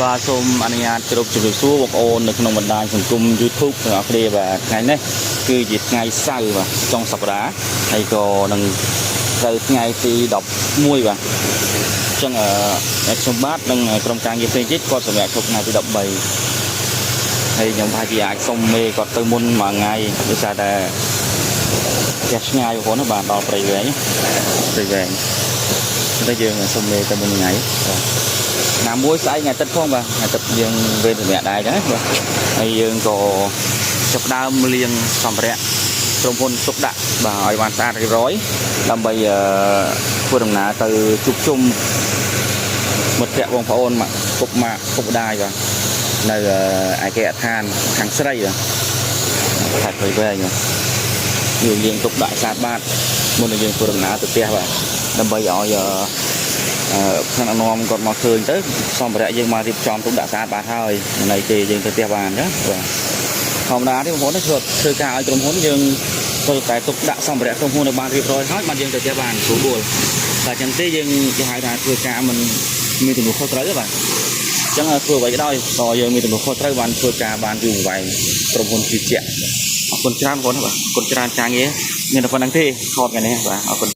បាទសូមអនុញ្ញាតគោរពជម្រាបសួរបងប្អូននៅក្នុងបណ្ដាញសង្គម YouTube ទាំងអស់គ្នាបាទថ្ងៃនេះគឺជាថ្ងៃសៅរ៍បាទចុងសប្តាហ៍ហើយក៏នឹងត្រូវថ្ងៃទី11បាទអញ្ចឹងអឺខ្ញុំបាទនិងក្រុមការងារផ្សេងទៀតគាត់សម្រាប់ឈប់ថ្ងៃទី13ហើយខ្ញុំប្រហែលជាអាចសុំមេគាត់ទៅមុនមួយថ្ងៃដោយសារតែផ្ទះឆ្ងាយបងប្អូនណាបាទដល់ព្រៃវែងព្រៃវែងតែយើងសុំមេទៅមុនមួយថ្ងៃបាទ ណាមួយស្អែកថ្ងៃអាទិត្យផងបាទថ្ងៃអាទិត្យយើងវេនសម្រាប់ដែរចឹងណាបាទហើយយើងក៏ចាប់ផ្ដើមលាងសម្ភារៈក្រុមហ៊ុនទុកដាក់បាទឲ្យបានស្អាតរៀបរយដើម្បីអឺធ្វើដំណើរទៅជួបជុំមិត្តភ័ក្តិបងប្អូនមកពុកម៉ាក់ពុកម្ដាយបាទនៅឯគេអដ្ឋានខាងស្រីបាទខេត្តព្រៃវែងបាទយើងលាងទុកដាក់ស្អាតបាតមុននឹងយើងធ្វើដំណើរទៅផ្ទះបាទដើម្បីឲ្យអឺ អឺថ្នាក់ដឹកនាំគាត់មកឃើញទៅសម្ភារៈយើងមករៀបចំទុកដាក់ស្អាតបាតហើយមិនអីទេយើងទៅផ្ទះបានណាបាទធម្មតាទេបងប្អូនធ្វើធ្វើការឲ្យក្រុមហ៊ុនយើងត្រូវតែទុកដាក់សម្ភារៈក្រុមហ៊ុនឲ្យបានរៀបរយហើយបានយើងទៅផ្ទះបានស្រួលបួលតែចឹងទេយើងគេហៅថាធ្វើការមិនមានទំនួលខុសត្រូវទេបាទអញ្ចឹងធ្វើអ្វីក៏ដោយតយើងមានទំនួលខុសត្រូវបានធ្វើការបានយូរអង្វែងក្រុមហ៊ុនជឿជាក់អរគុណច្រើនបងប្អូនបាទអរគុណច្រើនការងារមានតែប៉ុណ្្នឹងទេថតថ្ងៃនេះបាទអរគុណ។